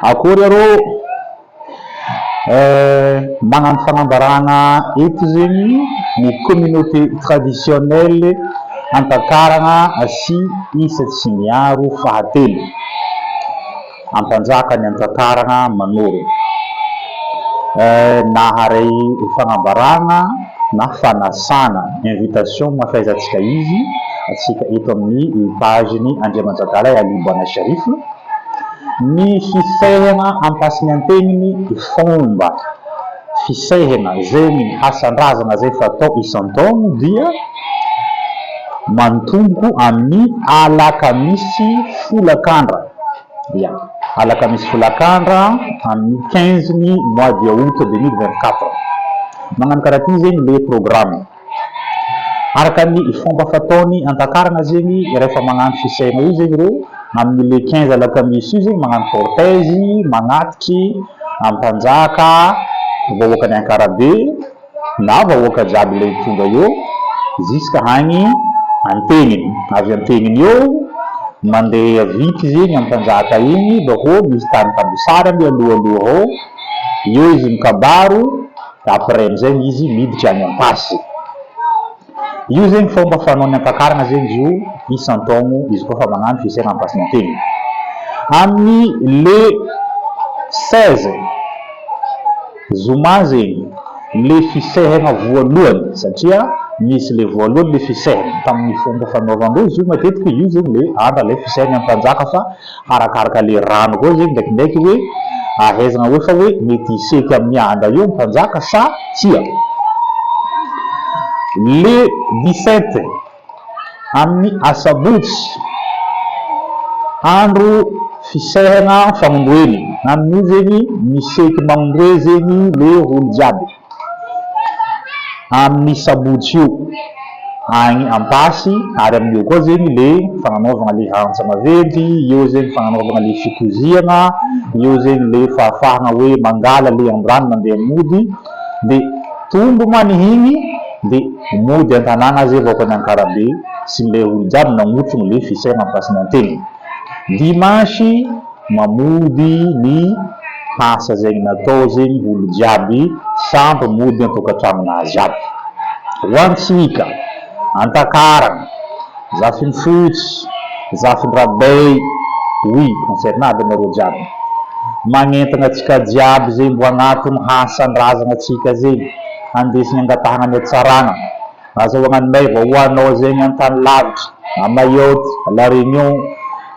Akory arô! Magnano fagnambarana eto zegny ny communauté traditionnelle Antakarana sy Isa Tsimiaro fahatelo, Ampanjaka ny Antakarana Manoro. Naharay fagnambarana na fanasana, invitation moa fahaizantsika izy, antsika eto amin'ny page-n'i Andriamanjakalahy Ali Bwana Sharif. Ny fisehena ampasinianteniny fomba fisehena zegny hasan-drazagna zay fatao isan-taogno dia manotomboko amin'ny alakamisy folakandra, ya, alakamisy folakandra amin'ny 15 ny mois de août 2024. Magnano karaha ty zegny le programme. Araka ny fomba fataony Antakarana zegny rehefa magnano fisaina io zegny reo amin'ny le 15 alakamisy io zegny magnano cortège magnatitry ampanjaka vahoakan'i Ankarabe na vahoaka jiaby le tonga eo jusque agny Antegniny, avy Antegniny eo mandeha vity zegny ampanjaka igny bakeo misy tany Tambisarany alohaloha ao, eo izy mikabaro. Après amizay izy miditra any ampasy. Io zegny fomba fanaony ampakarana zegny izy io isan-taogno izy koa fa magnano fisaina ampasinantena. Amin'ny le 16 zoma zegny le fisehagna voalohany satria misy le voalohany le fisehagna tamin'ny fomba fanaovandreo izy io matetiky io zegny le andra le fisehagna ampanjaka fa Arakaraka le rano koa zegny ndraikindraiky hoe ahaizana hoe fa hoe mety hiseky amin'ny anda io ny mpanjaka sa tsia. Le 17 amin'ny asabotsy, andro fisehana fagnondroeny, amin'io zegny miseky magnondroe zegny le olo jiaby. Amin'ny sabotsy io agny Ampasy ary amin'io koa zegny le fagnanaovagna le antsa maventy, eo zegny fagnanaovagna le fikoziagna, eo zegny le fahafahagna hoe mangala le andrano mandeha mody, de tombo ma ny igny de mody an-tanàgna zay vahoakan'i Ankarabe sy le olo jiaby nagnotrogno le fisaigna Ampasinantena. Dimanche. Mamody ny asa zegny natao zegny olo jiaby samby mody an-tokantranon'azy aby. Ho antsika, Antakarana, Zafinifotsy, Zafindrabey, oui, concerne aby anareo jiaby. Magnentagna antsika jiaby zegny mbo agnatony hasan-drazagna antsika zegny, andesigny angatahagna ny hatsaragna. Azahoagna ny meva ho anao zegny an-tany lavitra, à Mayotte, à La Réunion,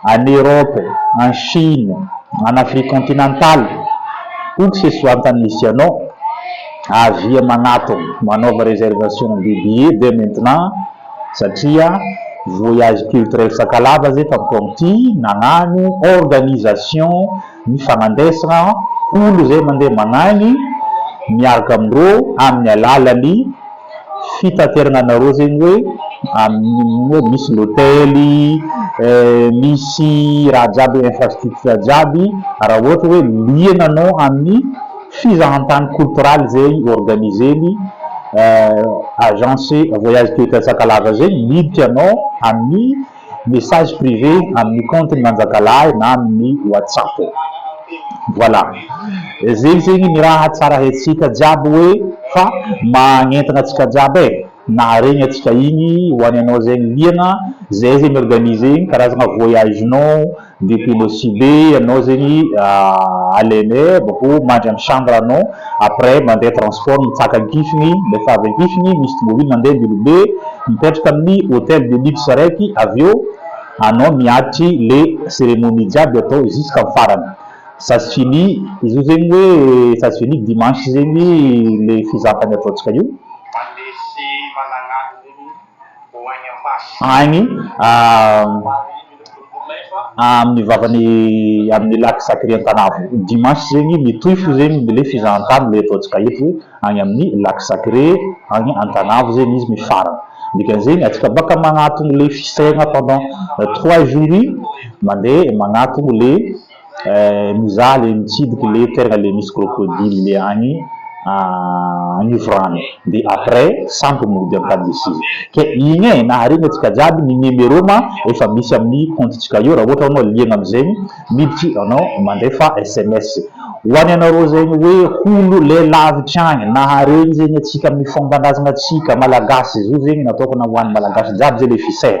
en Europe, en Chine, en Afrique continentale, où que ce soit an-tany misy anao, avia magnatogno, manaova réservation de billet dès maintenant satria voyage culturel Sakalava zay tamin'ny taogno ty nagnano organisation ny fagnandesagna olo zay mandeha magnagny miaraka amindreo amin'ny alalan'ny fitaterana anareo zegny hoe amin'ny hoe misy l'hôtely, misy raha jiaby infrastructure jiaby raha ohatra hoe liana anao amin'ny fizahantany culturale zay organiser-ny agence voyage culturel Sakalava zegny miditra anao amin'ny message privé amin'ny compte-ny Manjakalahy na amin'ny WhatsApp. Voilà. Zegny zegny ny raha tsara haintsika jiaby hoe fa magnentana antsika jiaby e. Naharegny antsika igny ho an'ny anao zegny liana, zay zegny mi-organiser igny karazagna voyage-nao depuis Nosy Be anao zegny alainay bakeo mandry amin'ny chambre anao après mandeha transport mitsaka Ankifigny, rehefa avy Ankifigny misy tomobile mandeha Ambilobe mipetraka amin'ny hotel de luxe araiky avy eo anao miatry le cérémonie jiaby atao jusqu'à farany. Ça se finit izy io zegny hoe ça se finit dimanche zegny le fizahantany ataontsika io. Agny amin'ny vavan'ny amin'ny lac sacré Antanavo. Dimanche zegny mitohy fo zegny le fizahantany le ataontsika eto hoe agny amin'ny lac sacré agny Antanavo zegny izy mifarana. Dikan'izegny antsika baka magnatogno le fisaigna pendant 3 jours igny mandeha magnatogno le mizaha le mitsidiky le toerana le misy crocodile le agny. Agnivo rano de après samby mody am tany misy izy ke igny e naharegny atsika jiaby ny numéro ma efa misy amin'ny compte tsika io. Raha ohatra anao liagna amizegny, miditry anao, mandefa SMS ho any anareo zegny hoe olo le lavitra agny. Naharegny zegny atsika amin'ny fomban-drazana atsika malagasy zo zegny natokana ho an'ny Malagasy jiaby zay le fisera,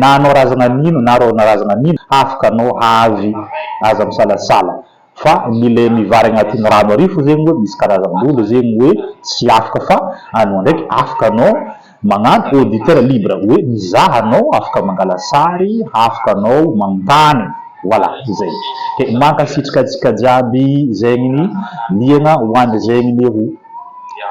na anao razana nino na rô na razana nino, afaka anao avy, aza misalasala. Fa ny le mivary agnatin'ny rano ary fo zegny hoe misy karazan'olo zegny hoe tsy afaka, fa anao ndraiky afaka anao magnano auditeur libre hoe mizaha anao, afaka mangala sary, afaka anao magnontany. Voilà zay. Ke mankasitraka antsika jiaby zegny ny liagna ho any zegny le ho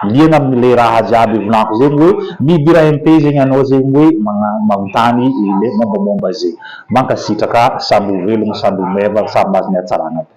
liagna amin'le raha jiaby volaniko zegny hoe midira MP zegny anao zegny hoe magna- magnontany le mombamomba zegny. Mankasitraka, samby ho velogno, samby ho meva, samby mahazo ny hatsarana aby.